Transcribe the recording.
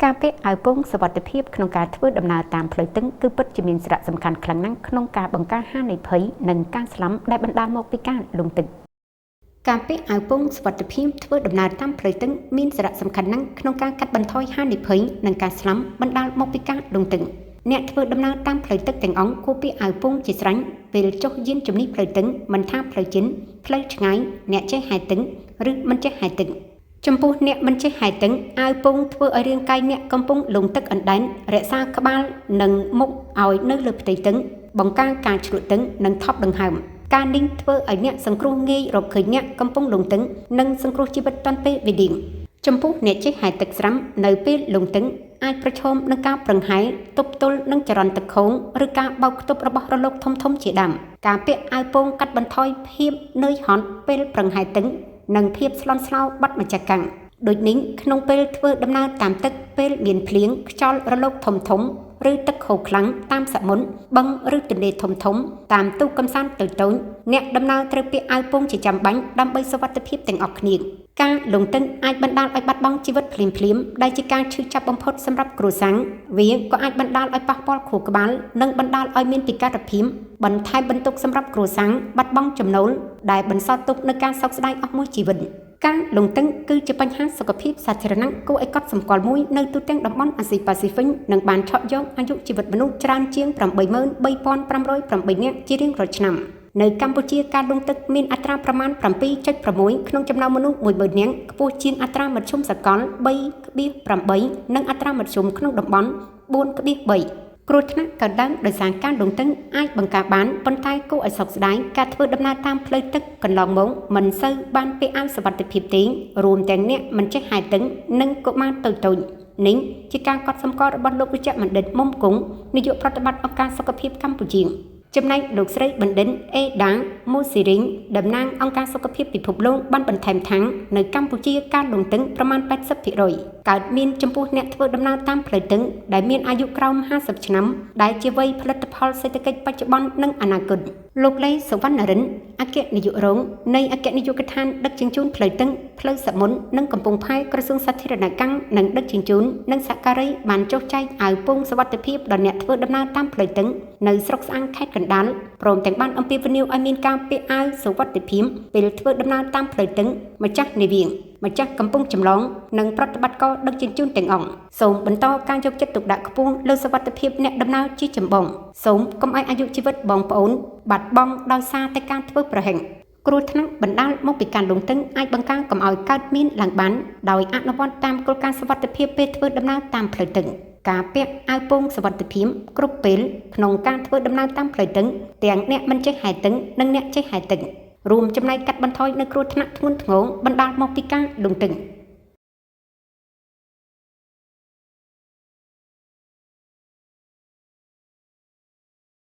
ការពាក់អាវពោងសុវត្ថិភាពក្នុងការធ្វើដំណើរតាមផ្លូវទឹកគឺពិតជាមានសារៈសំខាន់ខ្លាំងណាស់ក្នុងការបង្ការហានិភ័យនិងការស្លាប់ដែលបណ្ដាលមកពីការលង់ទឹកការពាក់អាវពោងសុវត្ថិភាពធ្វើដំណើរតាមផ្លូវទឹកមានសារៈសំខាន់ណាស់ក្នុងការកាត់បន្ថយហានិភ័យនិងការស្លាប់បណ្ដាលមកពីការលង់ទឹកអ្នកធ្វើដំណើរតាមផ្លូវទឹកទាំងអង្គគួរពាក់អាវពោងជាស្រេចពេលចុះយានជំនិះផ្លូវទឹកមិនថាផ្លូវជិនផ្លូវឆ្ងាយអ្នកចេះហែលទឹកឬមិនចេះហែលទឹកចំពោះអ្នកមិនចេះហែលទឹកអាវពោងធ្វើឲ្យរាងកាយអ្នកកំពុងលង់ទឹកអណ្ដែនរក្សាក្បាលនិងមុខឲ្យនៅលើផ្ទៃទឹកបង្ការការជ្រក់ទឹកនិងថប់ដង្ហើមការនេះធ្វើឲ្យអ្នកសង្គ្រោះងាយរកឃើញអ្នកកំពុងលង់ទឹកនិងសង្គ្រោះជីវិតទាន់ពេលវេលាចំពោះអ្នកចេះហែលទឹកស្រាំនៅពេលលង់ទឹកអាចប្រឈមនឹងការប្រឹងហែលទប់ទល់នឹងចរន្តទឹកខូងឬការបោកខ្ទប់របស់រលកធំៗជាដើមការពាក់អាវពោងកាត់បន្ថយភាពនឿយហត់ពេលប្រឹងហែលទឹកនិងភាពស្លន់ស្លោបាត់ម្ចាស់កាំងដូចនេះក្នុងពេលធ្វើដំណើរតាមទឹកពេលមានភ្លៀងខ្យល់រលកធំៗឬទឹកហូរខ្លាំងតាមសមុទ្របឹងឬទន្លេធំៗតាមទូកកម្សាន្តតូចៗអ្នកដំណើរត្រូវពាក់អាវពោងជាចាំបាច់ដើម្បីសុវត្ថិភាពទាំងអស់គ្នាការលង់ទឹកអាចបណ្ដាលឲ្យបាត់បង់ជីវិតភ្លាមៗដែលជាការឈឺចាប់បំផុតសម្រាប់គ្រួសារវាក៏អាចបណ្ដាលឲ្យប៉ះពាល់ខួរក្បាលនិងបណ្ដាលឲ្យមានពិការភាពបន្ថែមបន្ទុកសម្រាប់គ្រួសារបាត់បង់ចំណូលដែលបន្សល់ទុកនូវការសោកស្ដាយអស់មួយជីវិតការលង់ទឹកគឺជាបញ្ហាសុខភាពសាធារណៈគួរឲ្យកត់សម្គាល់មួយនៅទូទាំងតំបន់អាស៊ីប៉ាស៊ីហ្វិកនិងបានឆក់យកអាយុជីវិតមនុស្សច្រើនជាង 83,508 នាក់ជារៀងរាល់ឆ្នាំនៅកម្ពុជាការលង់ទឹកមានអត្រាប្រមាណ 7.6 ក្នុងចំណោមមនុស្ស 10,000 នាក់ខ្ពស់ជាងអត្រាមធ្យមសកល 3.8 និងអត្រាមធ្យមក្នុងតំបន់ 4.3 គ្រោះថ្នាក់កើតឡើងដោយសារការលង់ទឹកអាចបង្ការបានប៉ុន្តែគួរឲ្យសោកស្ដាយការធ្វើដំណើរតាមផ្លូវទឹកកន្លងមកមិនសូវបានពាក់អាវសុវត្ថិភាពទេរួមទាំងអ្នកមិនចេះហែលទឹកនិងកុមារតូចៗនេះជាការកត់សម្គាល់របស់លោកវិជ្ជបណ្ឌិតមុំគង់នាយកប្រតិបត្តិអង្គការសុខភាពកម្ពុជាចំណែកលោកស្រីបណ្ឌិតអេដាមូស៊ីរីងតំណាងអង្គការសុខភាពពិភពលោកបានបន្ថែមថានៅកម្ពុជាការលង់ទឹកប្រមាណ 80% កើតមានចំពោះអ្នកធ្វើដំណើរតាមផ្លូវទឹកដែលមានអាយុក្រោម50ឆ្នាំដែលជាវ័យផលិតផលសេដ្ឋកិច្ចបច្ចុប្បន្ននិងអនាគតលោកលេសុវណ្ណរិនអគ្គនាយករងនៃអគ្គនាយកដ្ឋានដឹកជញ្ជូនផ្លូវទឹកផ្លូវសមុទ្រនិងកំពង់ផែក្រសួងសាធារណកម្មនិងដឹកជញ្ជូននិងសហការីបានចុះចែកអាវពោងសុវត្ថិភាពដល់អ្នកធ្វើដំណើរតាមផ្លូវទឹកនៅស្រុកស្អាងខេត្តកណ្ដាលព្រមទាំងបានអំពាវនាវឲ្យមានការពាក់អាវសុវត្ថិភាពពេលធ្វើដំណើរតាមផ្លូវទឹកម្ចាស់នាវាម្ចាស់កំពង់ចម្លងនិងប្រតិបត្តិការដឹកជញ្ជូនទាំងអង្គសូមបន្តការយកចិត្តទុកដាក់ខ្ពស់លើសុវត្ថិភាពអ្នកដំណើរជាចម្បងសូមកុំឲ្យអាយុជីវិតបងប្អូនបាត់បង់ដោយសារតែការធ្វើប្រហែសគ្រោះថ្នាក់បណ្ដាលមកពីការលង់ទឹកអាចបង្ការកុំឲ្យកើតមានឡើងបានដោយអនុវត្តតាមគោលការណ៍សុវត្ថិភាពពេលធ្វើដំណើរតាមផ្លូវទឹកការពាក់អាវពោងសុវត្ថិភាពគ្រប់ពេលក្នុងការធ្វើដំណើរតាមផ្លូវទឹកទាំងអ្នកមិនចេះហែលទឹកនិងអ្នកចេះហែលទឹករួមចំណែកកាត់បន្ថយនូវគ្រោះថ្នាក់ធ្ងន់ធ្ងរបណ្ដាលមកពីការលង់ទឹក។